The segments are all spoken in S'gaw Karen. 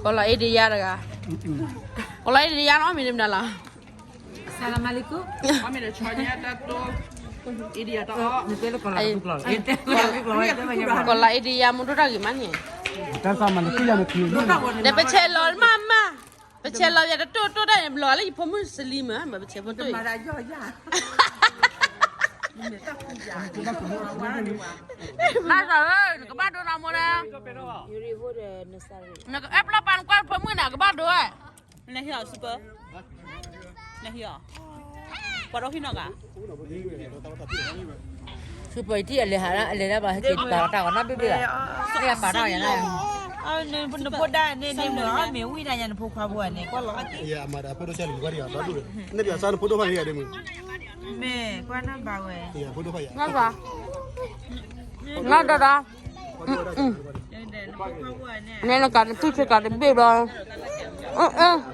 ကိးလီၤအ့ဒံယါတဂၤ, ကိးလီၤအ့ဒံယါနီၢ်မံၤန့ၣ်မနုၤလီၤ. ကိးလီၤအ့ဒံယါမူဒိၣ်တၢ်ဂ့ၤမးန့ၣ်, ဒီးပဆဲးလီၤမးမး, ပဆဲးလီၤယၤတတိၢ်တိၢ်တၢ်န့ၣ် ဘျီလၢယဖိမုၣ်စလံမး မ့ၢ်ပဆဲးဖိတိၢ်အံၤ ဘၣ်သးဧၢ နကဘၣ်ဒိနီၢ်မိၢ်န့ၣ်, နကအဲၣ်ပျီပာ်နကွၢ်ဖိမုၣ်န့ၣ် ကဘၣ်ဒိဝဲ, နဟ့ၣ်အီၤ super, နဟ့ၣ်အီၤ, ပှၤဒီဟံၣ်နီၢ်ဂၤ super အံၤတံၢ် အလဲၤဟးလၢအလဲၤလၢဘၣ် ဟဲက့ၤပာ်တၢ်ဂီၤနီၢ်ဘ့ၣ်ဘ့ၣ်လီၤ, နပာ်တၢ်ဂီၤညါန့ၣ်, နဖိဒၣ်န့ၣ်မ့ၢ်မ့ၢ်ဝံဒၣ်ညါ နဖိခွါဘိန့ၣ် ကွၢ်လီၤ, မ့ၢ်ကွၢ်နၢ်ဘၣ်ဝဲ, နီၢ်ဒီးဒီး, နဲနကးနသူၣ်ဆ့ကၤတဘ့ၣ်ဘျီ,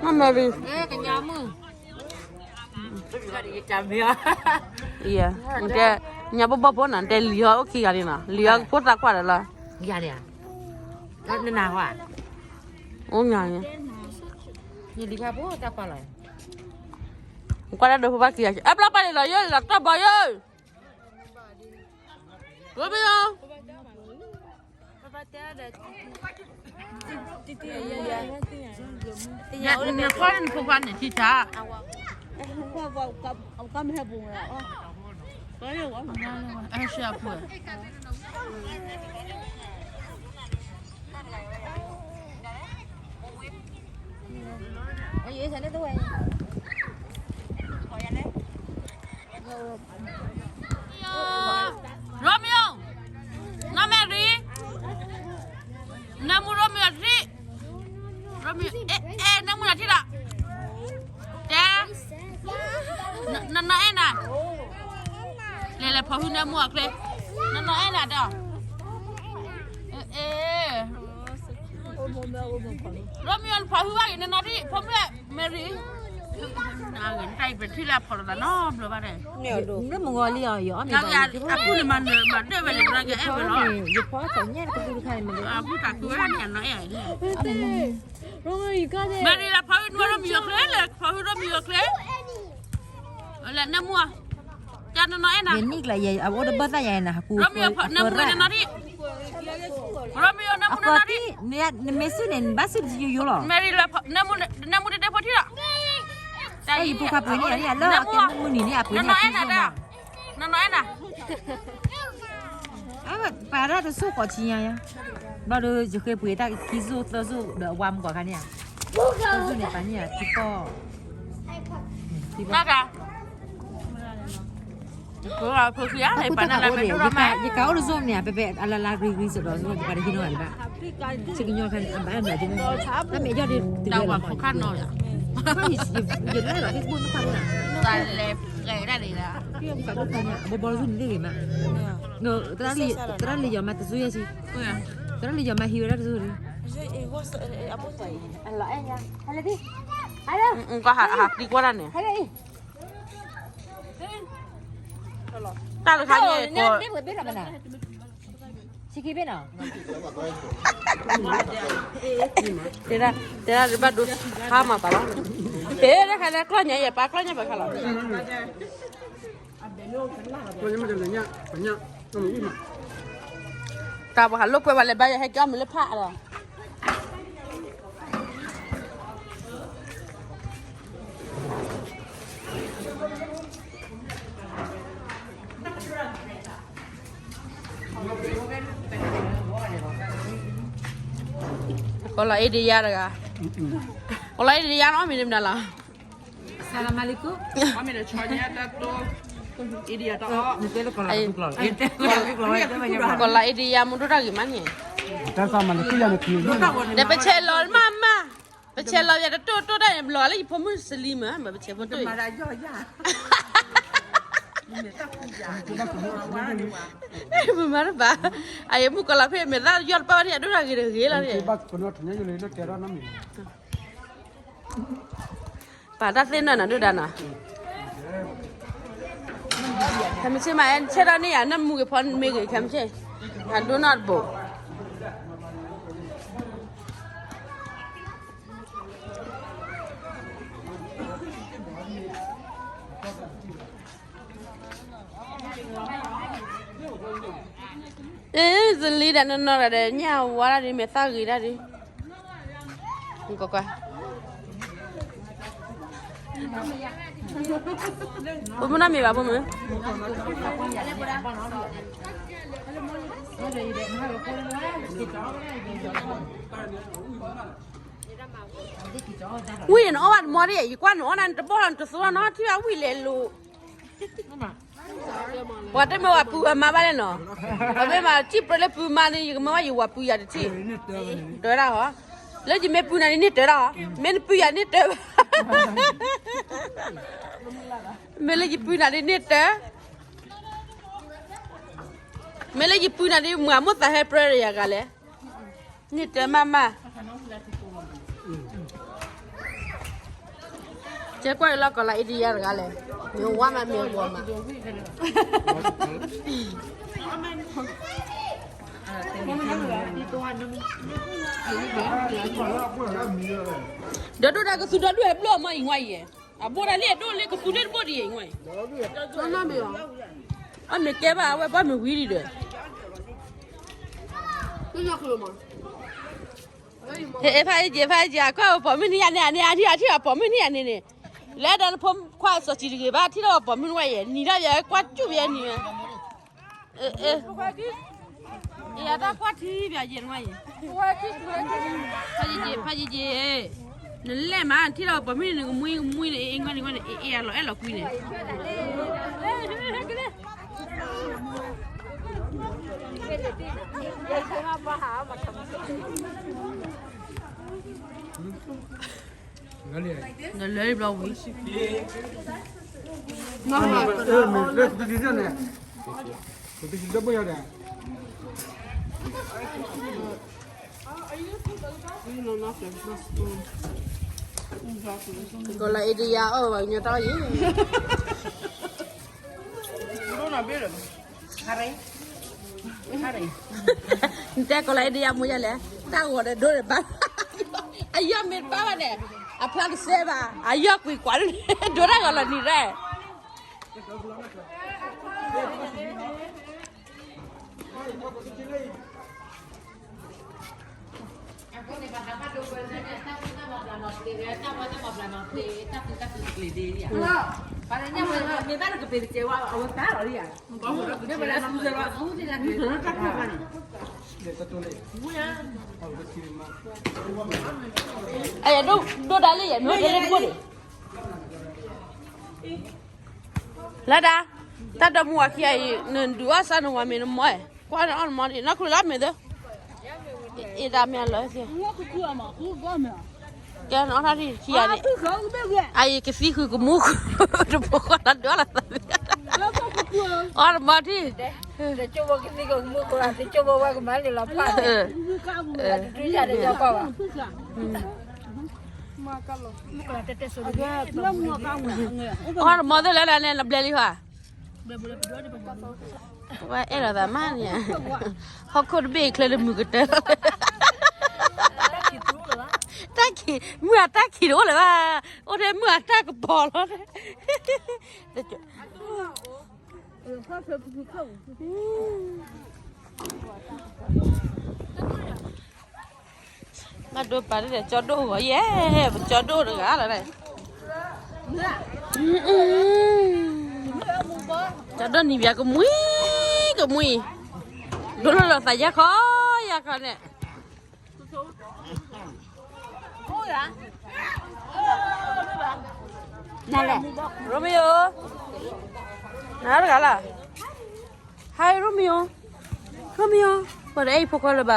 မ့ၢ်မ့ၢ်ရံ ကညီမုၣ်, တဲ, ညါဘိဘီဖိနီၤ တဲလံၤဟီၣ်အိၣ်ခံဂၤန့ၣ်နီၤ လံၤဟီၣ်ဖိသၣ်ကွၢ်ဒီးလီၤ, ယၤန့ၣ်, နနၤဟီ, အိၣ်ညါန့ၣ်, ယလံၤဟီၣ်ဖိသၣ်ကွၢ်လီၤ, ကွၢ်တၢ်ဒိဖိဘၣ်ခံဂၤ, အဲၣ်ပျီပာ်လံလီၤ ယလီၤတီၢ်ဘီယိ, ဝဲမ့ၢ်ယိ နခွါနဖိခွါန့ၣ်ထံဆး, အဲၣ်ဆၢအဖိ, ရိမ့ၤယိ, နီၢ်မဲရံ, နၢမူရိမ့ၤယိတထံၣ်, ရိမ့ၤယိ, အဲ အဲ နၢမူနၤထံၣ်လီၤ, တဲ, နနီၢ်အဲၣ်နၤ, လဲၤလဲၤဖီၣ်ဟုနၢမူအချ့, နနီၢ်အဲၣ်နၤဒီး, အဲ ရိမ့ၤယိ နဖီၣ်ဟုဘၣ်က့ၤ နနီၢ်ထံၣ် ဖိမုၣ်မဲရံ, တၢ်အံၤပထံၣ်လၢအဖီၣ်လိာ်သးနီတဘျီဘၣ်န့ၣ်, မုၢ်ဂီၤလံအီၤ ယအီၣ်မ့ၢ်ဘၣ်, အပုၢ်န့ၣ်မၤနၢၤမၤဒၢၣ်ဝဲလၢကအဲၣ်ဝဲလီၤ, ယဖီၣ်သးညါတကသူတခါန့ၣ်မ့ၢ်, အပုၢ်တၢ်ခုဝဲန့ၣ် အနီၢ်အဲၣ်, မဲရံ လၢဖီၣ်ဟုနၢမူရိမ့ၤယိချ့ လဲၤဖီၣ်ဟုရိမ့ၤယိချ့, လဲၤနၢမူ, တၢ်နနီၢ်အဲၣ်နၤ, ယနံၣ်ကျါယဲ အအိၣ်တဘၣ်သၣ်ယဲနၤ ဟးကူ, ရိမ့ၤယိ နၢမူနနီၢ်ထံၣ်, ရိမ့ၤယိ နၢမူနနီၢ်ထံၣ်, နမ့ၢ်စုန့ၣ် နဘၣ်စုတယိယိလီၤ, မဲရံ လၢနၢမူတဒဲဖိထံၣ်လီၤ, တၢ်အံၤဖိခွါပှ့ၤန့ၣ် လၢအကဲမုၢ်နံၤန့ၣ် အပှ့ၤန့ၣ်အခံစိမး, နနီၢ်အဲၣ်နၤ, ပာ်ဒၣ်တစိၢ်ဃီးဆံညါ, ဘျီဒီး ယဃ့ပှ့ၤတၢ်ခံစိၢ်သၢစိၢ်ဒီးအဝါမကွၢ်ခါန့ၣ်ဧါ, သၢစိၢ်န့ၣ် ပာ်န့ၢ်ဧါ ထံကီၢ်, တၢ်ကါ ဖိခွါအိၣ်ဒီး ယကအိၣ်တစိၢ်န့ၣ် ပဲပဲအလါလါဂ့ၤဂ့ၤစ့ၢ်ဒီး စ့ၢ်ကီးပှၤတဟံးနီၢ်ဂၤဒံးဘၣ်, ဆ့ကညီခါန့ၣ် အဘၣ်အဘျးက့ၤန့ၣ်, တၢ်မ့ၢ်အယီၢ်ဒ်တဂ့ၤလီၤ, ယလၢလီၤ Facebook နပာ်လၢ, တၢ်လဲၤဂဲၤဒၣ်န့ၣ်, ယကဒိၣ်ခါန့ၣ် အဘီဘီတစိၢ်န့ၣ်တဂ့ၤမး, သရၣ်လံၤယီၤမးတစိၢ်ယဲၢ်ဆံ, သရၣ်လံၤယီၤမးဟံးဝဲဒၣ်တစိၢ်န့ၣ်, ကွၢ်ဟးသံကွၢ်တၢ်န့ၣ် တၢ်တခါန့ၣ် ဆံခံဘ့ၣ်နီၤ, တဲဒၣ် တဲဒၣ်တဘၣ်ဒိ ဟါမၤသးလီၤ, တဲဒၣ်ခါလၢကျီၢ်ညါ ယပၢ်ကျီၢ်ညါပှၤခါလီၤ, တၢ်ပှၤဟးလိာ်ကွဲပှၤလဲၤဘါယွၤဟဲက့ၤအီၣ်မ့ၤလၢဖးလီၤ. ကိးလီၤအ့ဒံယါတဂၤ, ကိးလီၤအ့ဒံယါနီၢ်မံၤန့ၣ်မနုၤလီၤ. ကိးလီၤအ့ဒံယါမူဒိၣ်တၢ်ဂ့ၤမးန့ၣ်, ဒီးပဆဲးလီၤမးမး, ပဆဲးလီၤယၤတတိၢ်တိၢ်တၢ်န့ၣ် ဘျီလၢယဖိမုၣ်စလံမး မ့ၢ်ပဆဲးဖိတိၢ်အံၤ, မ့ၢ်မးတဘၣ်, အယမုၣ်ကီၤလၤဖ့ၣ် မဲာ်သၣ်ယီၢ်တပၣ်ဝဲဒၣ် အဒိၣ်တၢ်ဂ့ၤတဂ့ၤလီၤန့ၣ်, ပာ်တၢ်သ့ၣ်နီၣ်နၤဒိၣ်ဒါနီၤ, ခဲမုၢ်ဆ့ၣ်မး အဲၣ်ဆဲးထီၣ်န့ၢ်ယၤ နၢမူဂ့ၤဖီမ့ၢ်ဂ့ၤ ခဲမုၢ်ဆ့ၣ်, အဒိၣ်နီၢ်တဘိး. ဒၣ်နီၢ်နီၢ်ဒီး ညၣ်ဝါဒၣ်ဒုး မဲာ်သၣ်ဂ့ၤဒၣ်ဒုး, ကွၢ်ကွၢ်, ဖိမုၣ်နီၢ်မံၤဘၣ်ဖိမုၣ်, ဝံၣ်န့ၣ်နအီၣ်ဘၣ်တမီၤဒ်, ယကွၢ်နအီၣ်နၤ နတဘီၣ်လီၤ နတသူလီၤနီၤ ထံၣ်ဘၣ်ဝံၣ်လဲၤလိၤ ပှၤတမ့ၢ်ဝဲပူၤဝဲမါဘၣ်လဲၣ်နီၤ, ပမ့ၢ်ဘၣ်ထံၣ်ပြၢလၢပူၤမါန့ၣ် ယကမၢဝဲယဝၤပူၤယၤတထံၣ်, တၢ်ဒၣ်ဟီ, လၢယမ့ၢ်ပူၤနၤန့ၣ် န့ၢ်တၢ်ဒၣ်ဟီ, မ့ၢ်နပူၤယၤန့ၢ်တၢ်ဘၣ်, မ့ၢ်လၢယပူၤနၤန့ၣ် န့ၢ်တၢ်, မ့ၢ်လၢယပူၤနၤန့ၣ် မၤမိၣ်သးဟဲပြၢယၤဂၤလဲၣ် န့ၢ်တၢ်မးမး, ကဲကွၢ်အံၤလီၤ ကီၤလၤအ့ဒံယါတဂၤလဲၣ်, မ့ၢ်ဝါမးမ့ၢ်ဂီၤမး, ဒီးဒိၣ်တၢ်ကသူဒီဒူၣ်ဟဲဘျီၣ်မးအံၤဝဲအံၤ, အဘိဒၣ်လံအဒိၣ်လံကသူလ့တဘိၣ်ဒံးအံၤဝဲအံၤ, အမ့ၢ်ကဲဘၣ်အဝဲဘၣ်မ့ၢ်ဝံၤဒံးဒီး ဟဲဖးအံၤက့ၤ ဖးအံၤက့ၤ အခီၣ်ပိာ်မုၣ်နံၤယၤန့ၣ် အန့ၣ်အထံၣ်အပိာ်မုၣ်နံၤယၤန့ၣ်န့ၣ်, လဲၤဒီးနဖိခွါစီၤစံၤတဂ့ၤဘၣ် ထံၣ်ဒီးပိာ်မုၣ်နဝဲယဲၢ် နံၤဒီးယဲၢ်ကွၢ်စူၣ်ယဲၢ်နံၤဝဲ, အ့ၣ် တၢ်ကွၢ်ထံဘၣ်ယဲၢ်နဝဲယဲၢ်, ဖးယံၤက့ၤ ဖးယံၤက့ၤ, နလဲၣ်မး ထံၣ်ဒီးပိာ်မုၣ်န့ၣ် နကမှံကမှံန့ၣ် အ့ၣ် နကွၢ်န့ၣ် အ့ၣ် အလီၤအဲၣ်လီၤကွံန့ၣ် နလဲၤဘျီဝံၤ, ကီၤလၤအ့ဒံယါအီၣ်ဘၣ်ကညီတၢ်အီၣ်ယံၤ, နတဲကီၤလၤအ့ဒံယါမိၢ်ယါလဲၣ်, တၢ်ဂီၤဒီးဒိၣ်ဒီးဘၣ်, အယီၢ်မ့ၢ်တဘၣ်ဘၣ်န့ၣ်, အဖျါတစဲဘၣ် အယီၢ်ကွံာ်ကွၢ်န့ၣ် ဒိၣ်တၢ်ဂီၤလီၤနံၤရဲၣ် အဒိၣ်ဒၣ်လၢယဲၢ်မ့ၢ်တလဲတဘိၣ်န့ၣ်, လၢဒၣ်, တၢ်ဒီမါဝၤခံဂၤအံၤ နဒုးအီၣ်စၢ်နဝၤမ့ၢ်နမီၢ်, ကွၢ်နအီၣ်နမီၢ်ဒံး နီၢ်ခရံာ်လၢမ့ၢ်သ့, အ့ၣ်ဒၣ်မ့ၢ်အလီၤသ့, ကဲနအီၣ်တၢ်ဒံးခံဂၤန့ၣ်, အအံၤကသံဃုာ်ကမူဃုာ်, တဖိခွါလၢဒုးအီၣ်လီၤသး, အီၣ်နမီၢ်ဒံး, အီၣ်နမီၢ်သ့ၣ်လၢဒၣ်န့ၣ် နဘျဲလံဟါ, ဝဲအဲၣ်လီၤသးမးန့ၣ်, ဟီၣ်ခိၣ်တဘ့ၣ်အံၤချၢလၢမုာ်ကတၢၢ်, တၢ်ခံး, မုၢ်အတၢ်ခံးတအိၣ်လၢၤဘၣ်, အိၣ်ထဲမုၢ်အတၢ်ကပီၤလီၤ, ဘၣ်ဒိပာ်တ့ၢ်ဒီး ကၠီဒိၣ်ဂီၤယဲၢ်, ပကၠီဒိၣ်တဂၤလီၤ, ကၠီဒိၣ်နံၤဘၣ်ကမှံ, ကမှံ, ဒိၣ်လၢလီၤသးယါခီ, ယါခီန့ၣ် နလဲၣ်, ရိုမံယိ, နတဂၤလၢ်, hi ရိုမံယိ, ရိုမံယိ, ပှၤတအဲၣ်ဖိခွါလၢၤဘၣ်,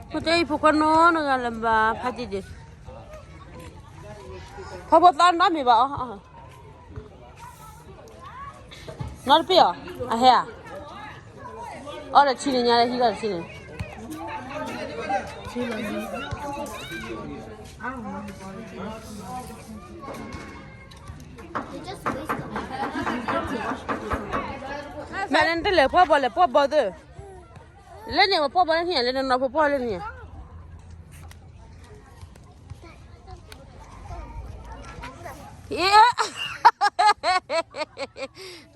ပှၤတအဲၣ်ဖိခွါနီတဂၤလၢၤဘၣ်, ဖးက့ၤက့ၤ, ဖီဖိသီနီတမံၤဘၣ်အီၤ နီတပ့ၢ်အီၤ, အဟဲဧါ, အီၣ်ဒီးဆံန့ၣ်ညါလၢဟံၣ်လီၤတဆံန့ၣ်, မ့ၢ်လၢနတလဲၤပှီၢ်ဘီလဲၤပှီၢ်ဘီသ့, လၢန့ၣ်ဝဲပှီၢ်ဘီလၢန့ၣ် လၢနနီၢ်ဖိပှီၢ်လၢန့ၣ်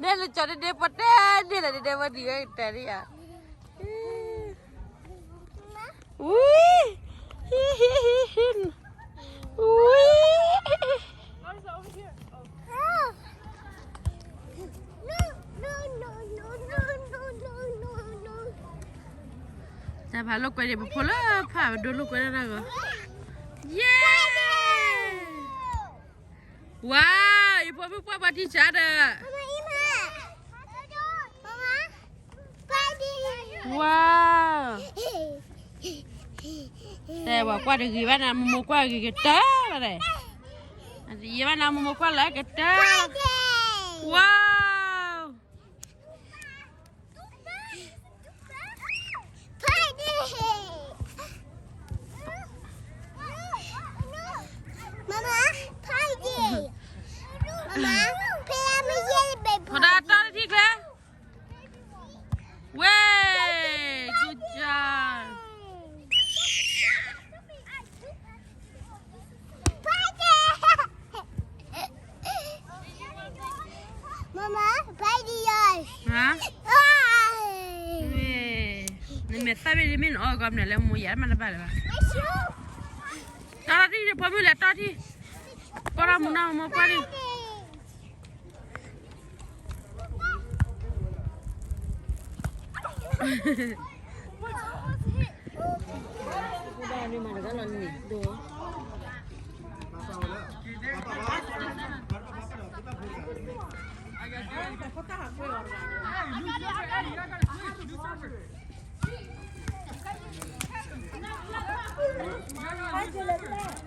န့ၣ်လၢကၠီဒ့ဒ့ပှၤတဲန့ၣ်လၢဒ့ဒ့ဝဲဒံးဝဲတဲဒ်ဧါ, တၢ်ဖးလိာ်ကွဲန့ၣ် ပဖိလၢဖးပဒိလိာ်ကွဲဒၣ်တၢ်ဂီၤ, ယဲၢ်, ဝါ, ယဖိမုၣ်ပှၢ်ပှၢ်ထံၣ်ဆါဒီး, ဝါ, တဲဝဲကွၢ်တဂ့ၤဘၣ်န့ၣ် မိၢ်မိၢ်ကွၢ်ဂ့ၤကတၢၢ်လီၤ, တယံာ်ဘၣ်န့ၣ် မိၢ်မိၢ်ကွၢ်လၢကတၢၢ်, ဝါ ဖီဒါတီတထံၣ်ချ့, ဝဲ, good job. မမ, ဖဲဒံယီ, ဟါ, နမဲာ်သၣ်ဘ့ၣ်ဒ်မ့ၢ်နအီၣ်ကီမနုၤလဲၣ် မိၢ်ယၤမးတဘၣ်လၢၤဘၣ်, တီထံၣ်ဖိမုၣ်လဲၤတီထံၣ်, ပီၢ်ထီၣ်မူနီၢ်မိၢ်ကွၢ်ထံၣ် Hey,